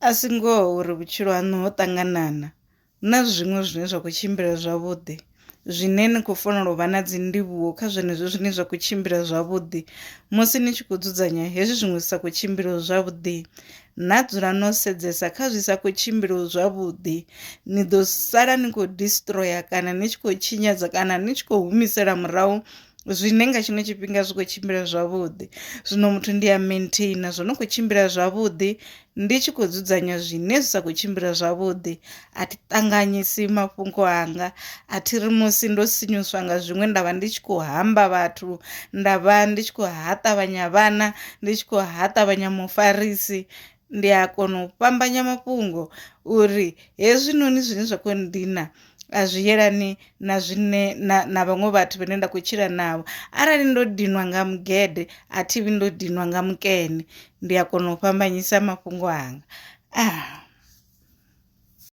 A si ngoho uri vhutshilo haṋu ho ṱanganana hu na zwiṅwe zwine zwa kho tshimbila zwavhuḓi zwine ni khou fanela u vha na dzi ndivhuwo kha zwenezwo zwine zwa kho tshimbila zwavhuḓi musi ni tshi kho dzudzanya hezwi zwiṅwe zwi sa kho tshimbila zwavhuḓi, na dzula no sedzesa kha zwi sa kho tshimbila zwavhuḓi ni ḓo sala ni kho destroyer kana ni tshi kho tshinyadza kana ni tshi kho humisela murahu zwine nga tshiṅwe tshifhinga zwi kho tshimbila zwavhuḓi. Zwino muthu ndi ya maintain zwo no kho tshimbila zwavhuḓi ndi tshi kho dzudzanya zwine zwi sa kho tshimbila zwavhuḓi a thi ṱanganyisi mafhungo anga a thi ri musi ndo sinyuswa nga zwiṅwe nda vha ndi tshi kho hamba vhathu nda vha ndi tshi khou haṱavhanya vhana ndi tshi khou haṱavhanya mufarisi, ndi a kona u fhambanya mafhungo uri hezwinoni zwine zwa kho nndina a zwi yelani na zwine na vhaṅwe vhathu vhane nda khou tshila navho, arali ndo dinwa nga mugede a thi vhi ndo dinwa nga mukene ndi a kona u fhambanyisa mafhungo anga.